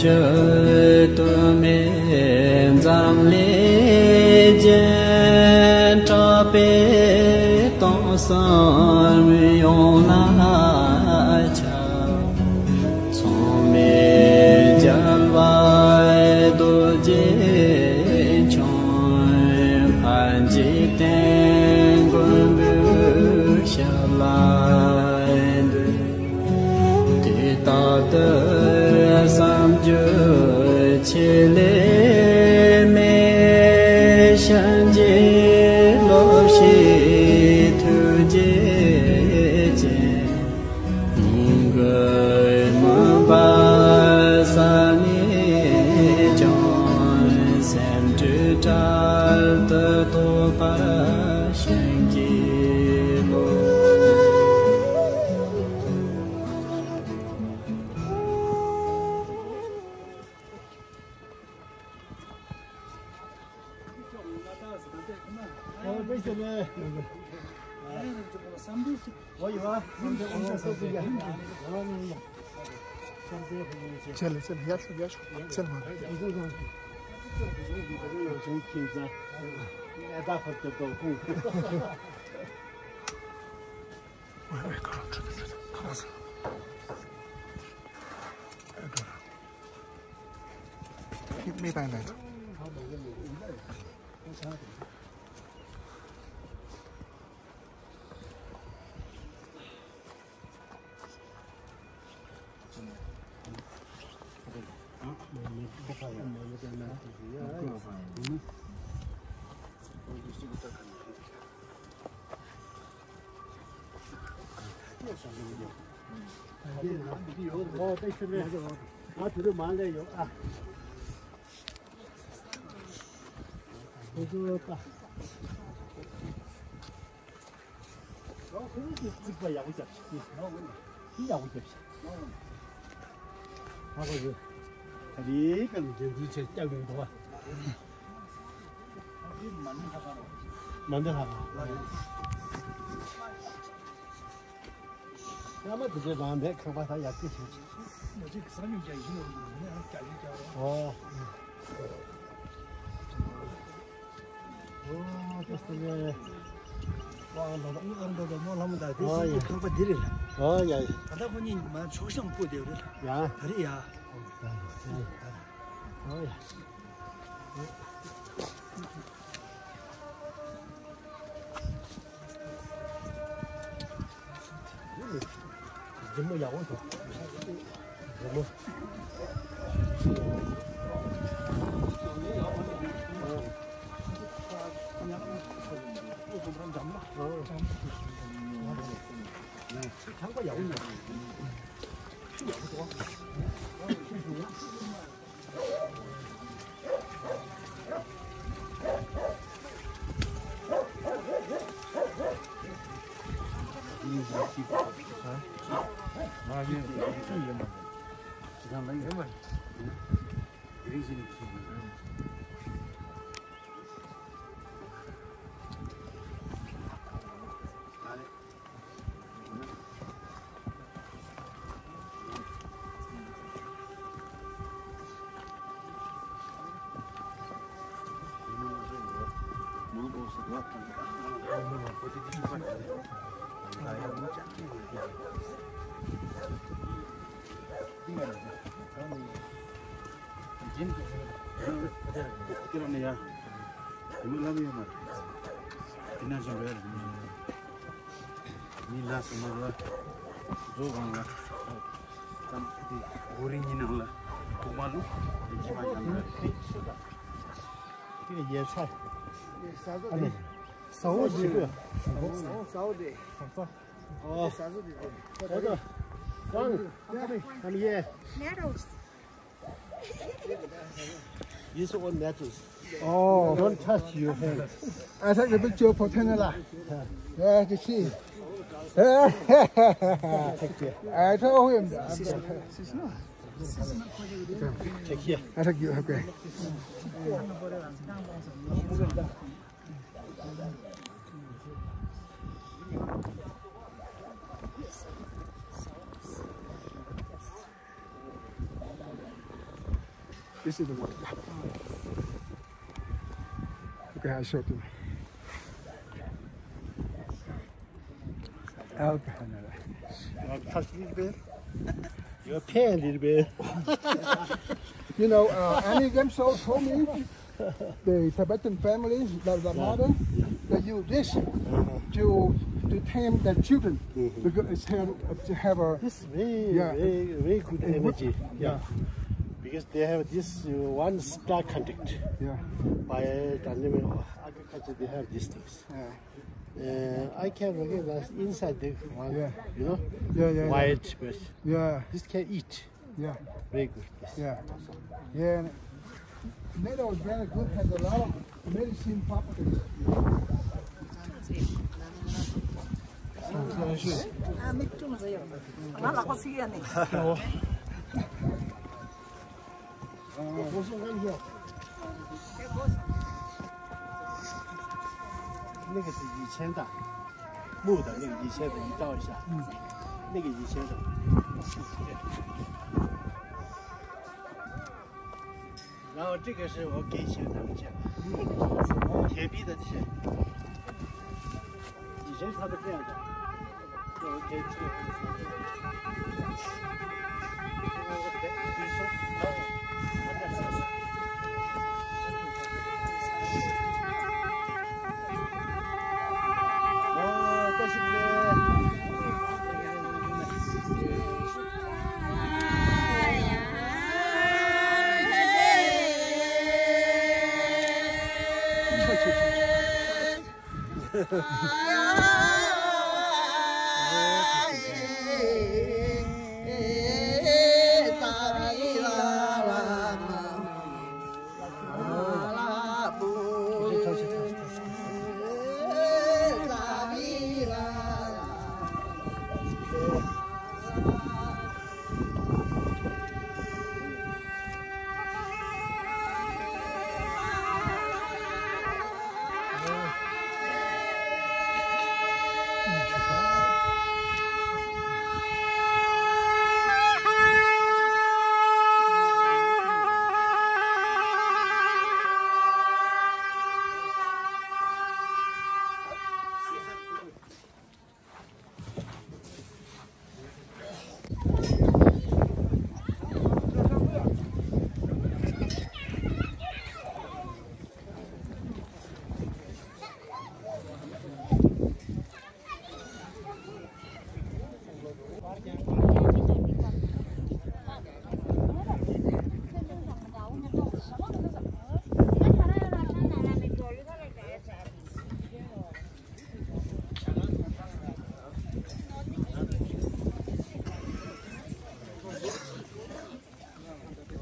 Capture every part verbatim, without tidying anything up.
དུ་མའི་འཛམ་གླིང་རྒྱན། གྲགས་པའི་སྟོང་གསུམ་ཡོངས་ལ་ཁྱབ། མཚུངས་མེད་རྒྱལ་བ་རྡོ་རྗེ་འཆང་། ཕར་འཇིག་རྟེན་མགོན་པོའི་ཞབས་ལ་འདུད། དུས་རྟག་ཏུ་བསམ་རྒྱུ་ཆེས་ལས་མེད། གཤིན་རྗེ་སློབ་བཤད་ཐུགས་རྗེ་ཅན། ཉིད་འགོད་མུན་པ་སེལ་ནས་ཀྱང་། སེམས་འགྲོས་བྲལ་དུ་རྟོགས་པར་ཤོག། རྫིག་པ་ཡག་པོ་རྒྱབ་ཤིག་ཡག་པོ་རྒྱབ་ཤིག་ཧ་གོ་ཡོད། ད་རེས་ཀྱང་འགྲན་བསྡུར་ཆེད་བརྒྱབ་ཡོང་འདུག་བ། མ་འདི་ལྷག་ག་སྔ་མ་དེ་འདྲའི་རང་མེད། ཁང་པ་ད་ཡར་རྒྱས་བྱུང་ཅིག་ང་ཅིག་ས་ཉུང་རྒྱ་ཡིན་ནོ་ནི་ཨ་རྒྱ་ཡིན་རྒྱ་རོ། ཨོ། ཨོ་ཏེ་སྟེ་ལེ། ཨང་ད་ད་ཨང་ད་ད་མོ་ལྷ་མོ་ད་དེ་ཨོ་ཡ། སི་ཁང་པ་འདི་རེད་ལ། ཨོ་ཡ་ཡ། ད་ད་ཁོ་གཉིས་མ་ཆོག་ཤམ་པོ་དེ་རེད་ལ། ཡ། ད་རེད་ཡ། ཨོ་ཡ། རི་མོ་ཡག་པོ་འདུག་རི་མོ། ཁང་པ་ཡག་པོ་འདུག་མི་ལ་སོགས་མ་ལ་རྫོགས་གང་ལ་ཙམ་དེ་འོ་རིང་གི་ནང་ལ་ཁུག་མ་ལུག་དེ་ཅི་མ་ཡང་ལ་དེ་ཡས་ཚ། ས་འོ་ཞིག་གོ་ས་འོ་དེ་ཨོ་ས་འོ་དེ་ཨོ་ད་ཀམ་ཀམ་ཡས། Use all metals. Oh, don't touch your hand. I take a picture for Tanela. Yeah, you see. I told him. Take here. I take you, okay. This is the one. Okay, I showed you. Okay. You touch a little bit. Your pen a little bit. You know, uh, Annie Gemso told me the Tibetan families, the, the mother, they use this to to tame their children because it's have, to have a This is very, yeah, very, very good energy. Yeah. Because they have this uh, one star contact. Yeah. By the name of agriculture, they have these things. Yeah. Uh, I can recognize inside the one, yeah, you know, yeah, yeah, yeah, white, but yeah, this can eat. Yeah. Very good. Yes. Yeah. Yeah. Tomato is very good, has a lot of medicine properties. ཨ་མིག་ཅུང་ཟེར་ཡོད། ང་ལག་པ་ཚིག་ཡ་ནི། 我送给你。那个是以前的，木的那个以前的，你照一下，那个以前的。然后这个是我给以前他们建的，铁皮的这些。以前他们这样的。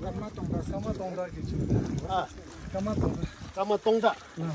ཀརྨ་སྟོང་ཕྲག་ཀརྨ་སྟོང་ཕྲག་གི་ཆེད་དུ། ཨ། ཀརྨ་སྟོང་ཕྲག་ཀརྨ་སྟོང་ཕྲག་ཨ།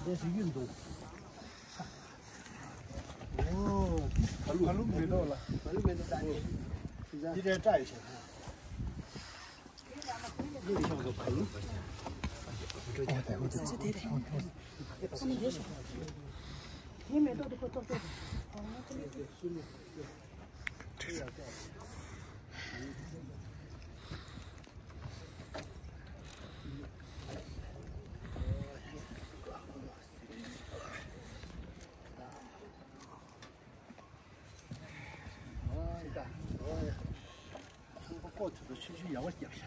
འདི་ཞིག་ཡིན་འདུག་ཨོ། ཕ་ལུ་མེ་ཏོག་ལ། ཕ་ལུ་མེ་ཏོག་ལ། འདི་འདྲའི་སྐྲ་ཡོད་ཤག་ཁང་པ་བཀོད་ཐུབ་པའི་ཆུ་ཆུ་ཡག་པོ་བརྒྱབ་ཤག་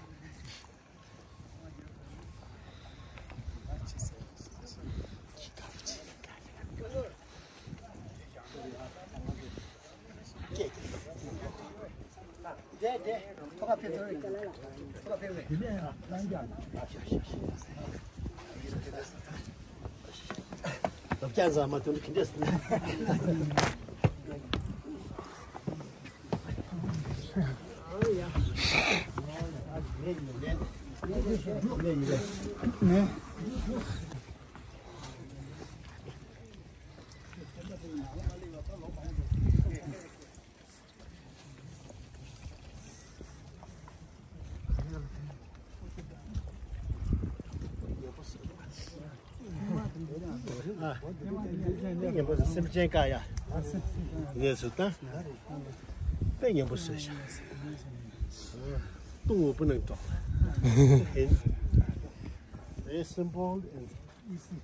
ངན་པ་སེམས་ཅན་དཀར་ཡ། ངས་སུ་ད་དཔེ་ངན་པ་བཟོས་ཤག་ཏུང་འོ་པུ་ནང་ཏོག Very simple and easy.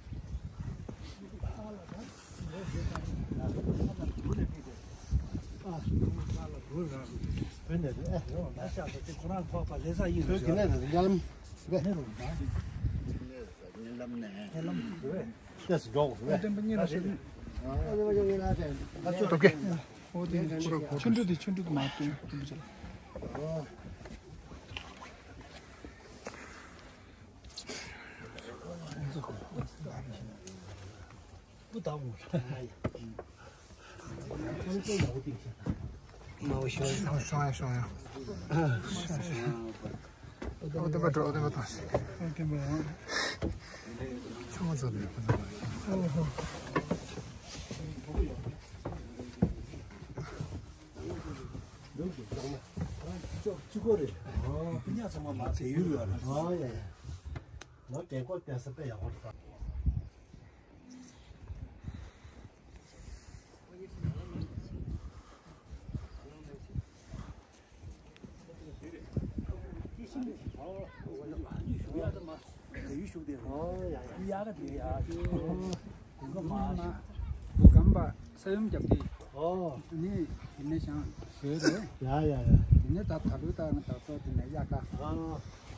ཨོ། ནི་དེ་ནས་ཤང་ཟོས་རེད། ཡ་ཡ་ཡ། དེ་ནས་ད་ད་ལོའི་ད་ང་ད་ཚོ་དེ་ནས་གཡག་ཀ་ཨ།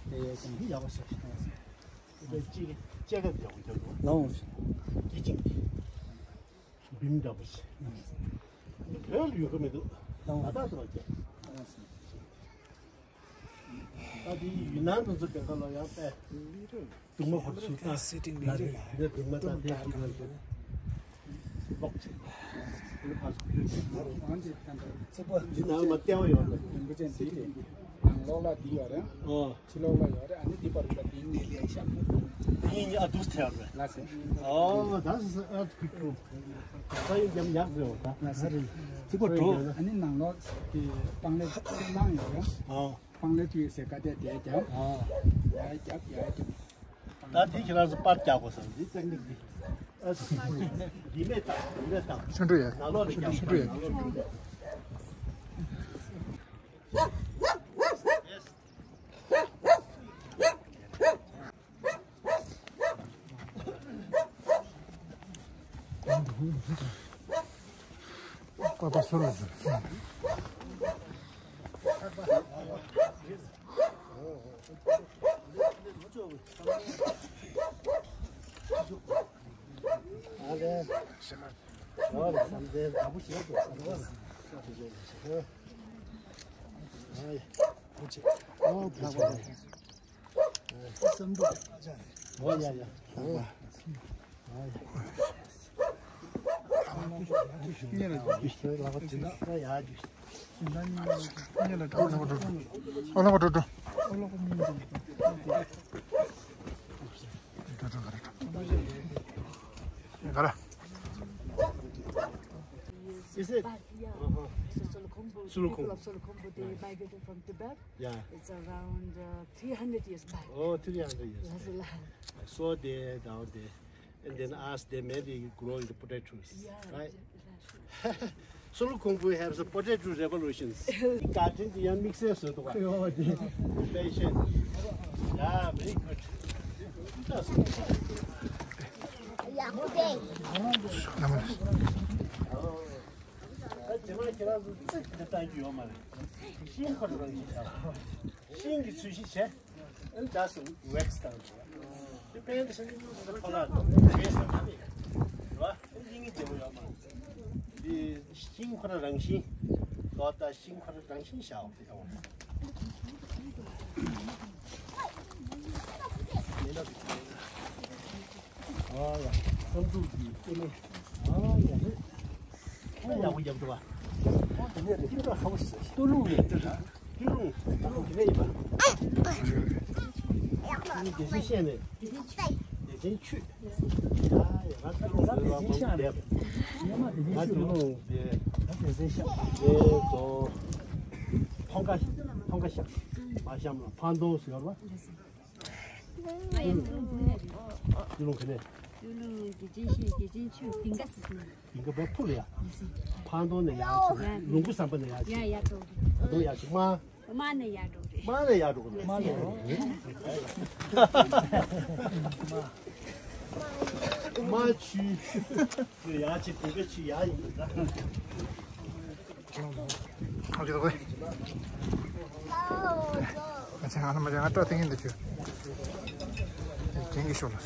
དེ་ཡས་ཀྱང་འདི་ཡག་པོ་ཟོས་ཤིང་། དེ་ཅི་ཅེ་ཀ་འདི་ཡག་པོ་རྒྱབ་འདུག་ལའོ། དེ་ཅིང་དེ་བིམ་འདྲ་པོ་ཞིག་འདི་བོད་ལ་ཡོད་ཀྱི་མི་འདུག་ལའོ། ད་ད་སོ་ཅེ། ད་དེ་ཡུན་ནན་དུ་ཚོ་ག་ག་ལ་ཡང་པས། གདུང་མ་ཧོར་སུ་ད། ད་རེ་འདི་གདུང་མ་ད་དེ་གི་ནང་དུ་ལོག་ཅིག་འདི་ཕར་ཚུར་ཕུད་ཅིག་འདི་ནང་མ་ལྟེ་བ་ཡོད་རེད། ནང་ལོགས་ལ་འདི་ཡོད་རེད། ཨོ། ཕྱི་ལོགས་ལ་ཡོད་རེད། ཨ་ནི་འདི་བར་ལ་འདི་ནས་ལས་ཤག་འདི་ཡིན་ཨ་དུས་ཐལ་རེད། ལ་སེ། ཨོ་ད་སེ་སེ་ཨ་ཁུ་ཁུ། ས་ཡི་ཡམ་ཡག་རེད་ད། ལ་སེ། ཚིག་པ་འགྲོ། ཨ་ནི་ནང་ལོགས་ཀྱི་པང་ལས་གནང་ཡོད་རེད། ཨོ། པང་ལས་དུས་སེ་ག་དེ་དེ་རྒྱབ། ཨོ། ཡ་རྒྱབ་ཡ་རྒྱབ། ད་འདི་ཁྱེད་རང་ཚོ་པར་རྒྱག་དགོས་སམ། འདི་ཏན་ཏིག་འདི། ཨ་ཙི། འདི་མེད་དང་འདི་མེད་དང་། ཆུ་འདྲུ་ཡ། ནང་ལོགས་ལ་རྒྱག་ཆུ་འདྲུ་ཡ། ནང་ལོགས་ལ་རྒྱག་པ་པ་སོ་ལ་འཛུལ། ཨ་ལས། ཨོ་ལ་བསམ་གཏན་དྲག་པོ་བྱེད་དགོས་བསམ་གཏན། ཨ་ཡ། ཨོ་ལ་བསམ་གཏན། ཨོ་ཡ་ཡ། ཨོ་ཡ། ཨོ་ཡ། ཨོ་ལ་བསམ་གཏན། ཨོ་ཡ་ཡ། Is it? But, yeah. Uh-huh. So Solukhumbu, Solukhumbu. People of Solukhumbu, they migrated from Tibet. Yeah. It's around uh, three hundred years back. Oh, three hundred years. That's a lot. I saw there, down there. And then as they made it grow into potatoes, yeah, right? Solukhumbu has a potato revolutions. Garden དེ་ཡང་དམིགས་བསལ་བཟོས་འདུག་ག Patient. Yeah, very good. ད་དེ་མ་ཁྱེད་རང་ཚོ་ཙིག་དེ་ལྟ་རྒྱུ་ཡོད་མ་རེད། ཤིང་ཁོ་རང་ཤིང་ཤིང་གི་ཚོས་གཞི་བྱས། ཨ་ནི་ཇ་སུ་ཝེག་སི་བཏང་འདུག་དེ་པན་དེ་ཤིང་གི་ཚོས་གཞི་ཁོ་ན་རེད་ཟེར་མ་རེད། རེད་བ། ཨ་ནི་ཡིན་གྱི་བདེ་པོ་ཡོད་མ་རེད། དེ་ཤིང་ཁོ་ན་རང་བཞིན། རྡོ་དང་ཤིང་ཁར་རང་བཞིན་བཞག་འོང་། ཨ་ཡ། བསམ་གྲུབ་ཀྱི་ཨེ་མེ། ཨ་ཡ་རེད། ཁྱེད་ཡག་པོ་རྒྱབ་འདུག་བ། ཨོ་དེ་ནས་རེད། ཏི་ཏྲ་ཧའུ་སི། ཏུ་ལུང་རེད། ཏུ་ལུང་། ཏུ་ལུང་དེ་ནས་ཡིན་པ། ཨ་ནི་བདེ་ཆེན་ཤེས་ནས། བདེ་ཆེན་ཆུས། ཨ་ཡ། ང་ཏུ་ལུང་ལ་བདེ་ཆེན་ཤག་རེད། ང་ཏུ་ལུང་དེ། ང་བདེ་ཆེན་ཤག་དེ་ཚོ། ཐོང་ཀ། ཐོང་ཀ་ཤག་མ་ཤམ་ལ་ཕང་དོང་ཟེར་བ། ང་ཡང་ཏུ་ལུང་དེ་ནས་རེད། ཏུ་ལུང་ག་ནས། ཏུ་ལུང་བདེ་ཆེན་ཤེས། བདེ་ཆེན་ཆུས། དིང་ག་སི་སི་ནས། དིང་ག་བ་ཕུ་ལ་ཡ། ཕང་དོང་ནས་ཡ་ཆུ། ལུང་ཁུ་ཟམ་པ་ནས་ཡ་ཆུ། ཡ་ཡ་འགྲོ་རེད། ད་དུང་ཡ་ཆུ་མ། མ་ནས་ཡ་འགྲོ་རེད། མ་ནས་ཡ་འགྲོ་རེད། མ་ནས་ཡ་འགྲོ་རེད། མ་ཆུ། ཡ་ཆུ་དིང་ག་ཆུ་ཡ་ཡིན་ད། ཨོ་ཁེ་ཨོ་ཁེ། ཨ་ཅག་ཨ་ན་མ་ཅག་ང་སྐྲ་ཐིང་ཡིན་འདི་ཆུ། དེང་གི་ཤོར་ལ།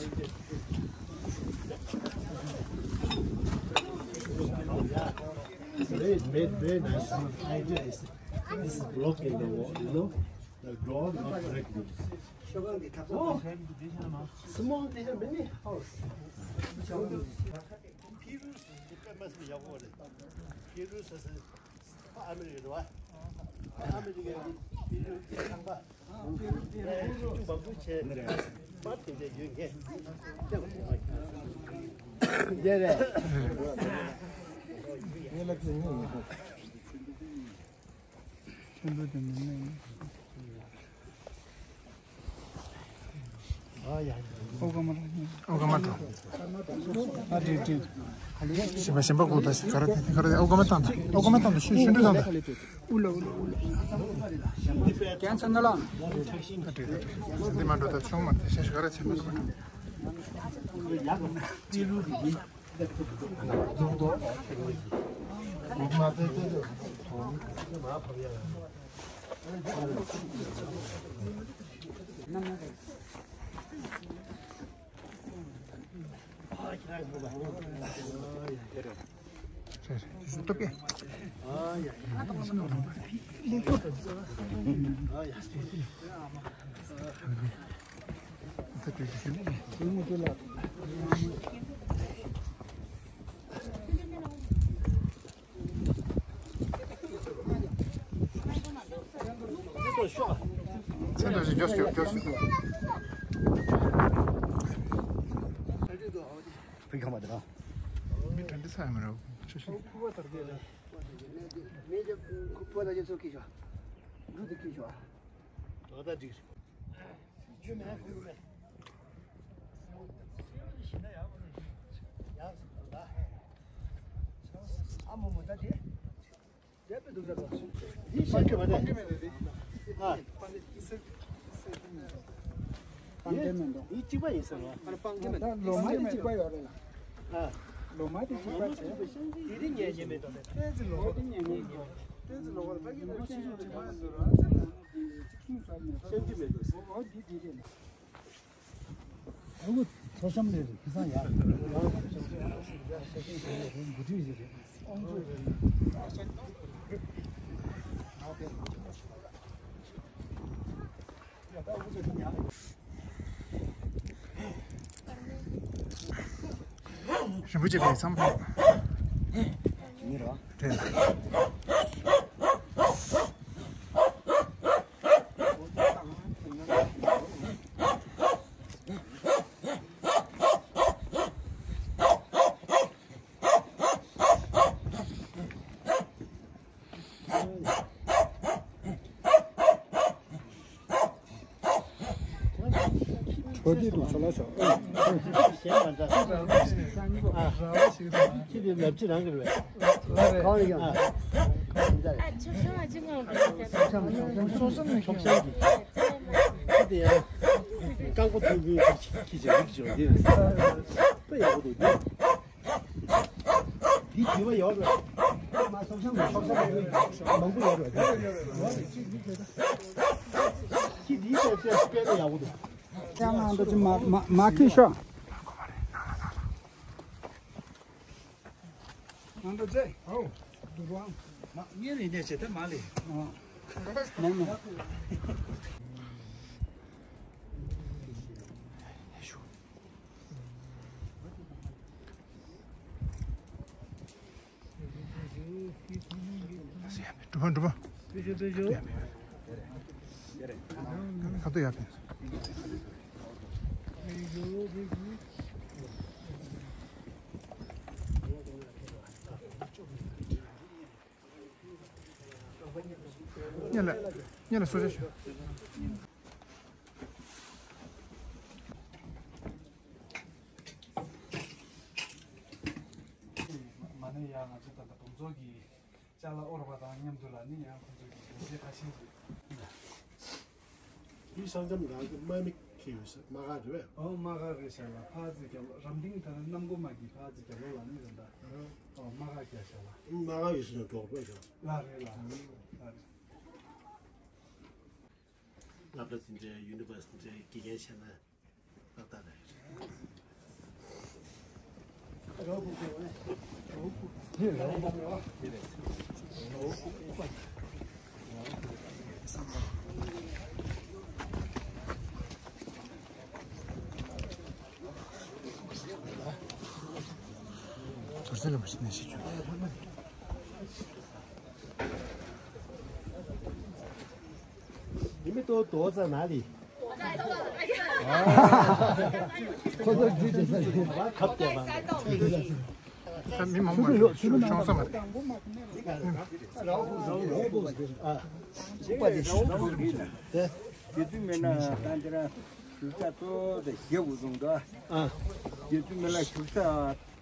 Very, very, very nice. I did this. This is block in the wall, you know, the door not break this. Oh, small, they have many house. ཕི་རུ་སི་དཔེ་མ་སྲིད་ཡག་པོ་རེད། ཕི་རུ་སི་སི་ཨ་མི་རི་ཀ་རེད་བ། ཨ་མི་རི་ཀའི་ཕི་རུ་སི་ཁང་པ། ཕི་རུ་སི་ཁང་པ་ཅུང་མང་པོ་བྱས་པར་དེ་འདྲ་ཡོད་མཁན་ལྟ་བུ་དེ་རེད། ཁྱོད་ཚོ་དེ་མིན་ནས། ཨོ་ཀ་མ་ཏོ། ཨ་ཏི་ཏི། ཞིམ་པ་ཞིམ་པ་གོ་ད་ཤི་ག་ར་དེ་ག་ར་དེ་ཨོ་ཀ་མ་ཏང་ད། ཨོ་ཀ་མ་ཏང་ད་ཤུ་ཤུ་འདྲུ་ཏང་ད། ཨུ་ལ་ཨུ་ལ་ཨུ་ལ། ཀན་ཚ་ན་ལ། ཨ་ཏི་ཏི། འདི་མ་འགྲོ་ད་ཆུང་མ་དེ་ཤ་ཤ་ག་ར་ཆེ་མ་ཏོ་མ་ཏོ། མཚན་ཐོ་ཞིག་འཇོག་ཞིག་འཇོག་ཞིག་བུ་ཁ་མ་དེ་ར། མི་དྲན་དེ་ས་ཡ་མི་ར། ཆུ་ཤིང་། ཡིན་གཅིག་པ་ཡིན་ཟེར་བ། ལོ་མ་དེ་གཅིག་པ་ཡོད་རེད་ལ། ལོ་མ་དེ་གཅིག་པ་བྱས། དེ་རིང་ཉལ་ཉལ་མེད་དོ། ཏོག་ཙམ་ལོ་མ་དེ་ཉལ་ཉལ་ཡོད། ཏོག་ཙམ་ལོ་མ་ཕ་གི་ལ་ཆེ་ཆུང་ཆེ་མ་ཟེར་བ། ཆེ་ཆུང་ཟེར་མེད་དོ། འོ་འདི་འདི་རེད་ལ། ཨ་ཁུ་མཚོ་བཤམས་ལས་རེད། ཁི་སང་ཡར་འགོ་ཁྲིད་ཞིག་རེད། རིན་པོ་ཆེ་པའི་མཚམས་རེད། ཁྱོད་འདི་དུ་ཚོ་ལ་ཤོག་ཁྱི་དེ་ལབ་ཅི་རང་གི་རེད། གང་ཡིན་ཀྱང་། ཁྱི་དེ་ཡང་རྐང་པ་ཐུང་ཐུང་ཁྱི་ཅིག་རིག་ཅིག་འདི་རེད། དཔེ་ཡག་པོ་འདུག་འདི། འདི་བྱིས་པ་ཡོད་རེད། མ་ཚོགས་ཤམ་ལ་ཚོགས་ཤམ་མང་པོ་ཡོད་རེད། ཁྱི་འདིའི་དཔེ་དཔེ་དཔེ་ན་ཡག་པོ་འདུག་ཀྱང་ང་འདི་ཅི་མ་མ་མ་ཁི་ཤོག་ང་འདི་ཅི་ཧོ་འདུག་རང་། མ་གཉེར་ཡིན་ནས་བྱེད་ཐབས་མ་ལས། མ་མ། འགྲུབ་པ་འགྲུབ་པ། ཁ་ཏོ་ཡར་ཕན། སྔོན་ལ་སྔོན་ལ་གསོལ་ཇ་ཞུ། མ་ནས་ཡང་ང་ཚོ་ད་ལྟ་བུམ་ཚོགས་ཀྱི་ཅ་ལག་དབོར་བ་དང་མཉམ་དུ་ལ་ནི་ཡང་ཁོང་ཚོ་གི་དགོན་སྡེ་ཁ་ཤས་ཀྱི། འདི་ས་མཚམས་ནང་གི་དམག་མི་ཁྱེར་ཡོད་ས་དམག་སྒར་རེད་པས། ཨོ་དམག་སྒར་རེད་ཤག་ལ། ཕར་ཚུར་རྒྱབ་ལོགས་རམ་སྟེང་ད་ནི་གནམ་སྒོ་མ་གི་ཕར་ཚུར་རྒྱབ་ལོགས་ལ་ནི་རེད་ད། ཨོ་དམག་སྒར་རྒྱག་ཤག་ལ། དམག་སྒར་ཡོད་ས་ནས་འགྲོ་དགོས་ཤག་ལ་རེད་ལ། ལ་རེད། སློབ་གྲྭ་འཛིན་གྲྭ་ཡུ་ནི་ཝར་སི་ཊི་འཛིན་གྲྭ་དགེ་རྒན་བྱས་ན་ཏག་ཏག་རེད། དུར་སེལ་ལ་མ་ཤི་ནས་ཤི་ཆུ། ཡིན་མི་ཏོ་དོ་ཙ་ན་ལི། ཁོ་ཚོ་འདི་དེ་ས་ལི་ཁབ་རྒྱབ་པ། ད་མི་མང་པོ་ཤོང་ས་མ་རེད། ཨ། ཚུགས་པ་དེ་ཤི། དེ་དུས་མེད་ན་ད་འདི་ར་ཞུ་ས་གཙོ་བོ་དེ་ཞེ་དགུ་བཟུང་འདུག་ཨ། དེ་དུས་མེད་ན་ཞུ་ས།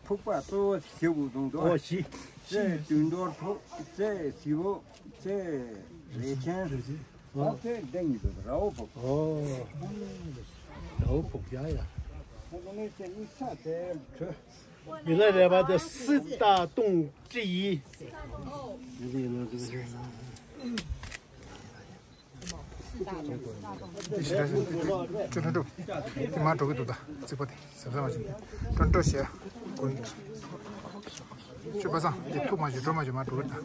ཕུག་པ་གཙོ་བོ་ཞེ་དགུ་བཟུང་འདུག་ཨོ་ཞི། རྩེ་བདུན་གཏོར་ཕུག་རྩེ་ཞི་བོ། རྩེ་རས་ཆེན། ཨོ་རྩེ་འདི་གཉིས་འདུག་ར་བོ་ཕུག་ཨོ། ར་བོ་ཕུག་ཡ་ཡ། ཁོ་ཚོ་ནི་རྩེ་གཉིས་ས་དེ་ཁྲོད། མི་ལ་རས་པ་དེ་སི་ཏ་ཏུང་ཀྲི་ཡི། དེ་ཞེ་དྲག་ཅོ་ཁྲ་འགྲོ། དེ་མར་འགྲོ་གི་འདུག་ད་རྩིག་པ་དེ་ཟབ་ཟབ་མ་བྱུང་། ཀྲོན་ཀྲོ་ཞེ་ཀུན། ཅོ་པ་སང་དེ་ཐུག་མ་བྱུང་། འགྲོ་མ་བྱུང་། མར་འགྲོ་གི་འདུག་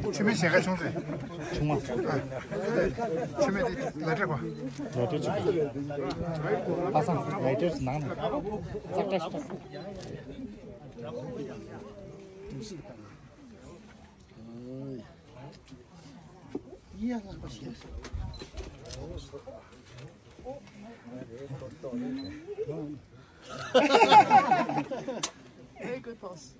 མཆོད་མེ་གཞན་ཁ་ཆུང་ཟེར། ཆུང་མ། ཨ། མཆོད་མེ་དེ་ལ་སྤྲད་གོ། ལ་སྤྲད་ཅིག་པ་སངས་ལ་སྤྲད་ནང་ནས་ཙག་ཙག་ཞིག་Very good pose.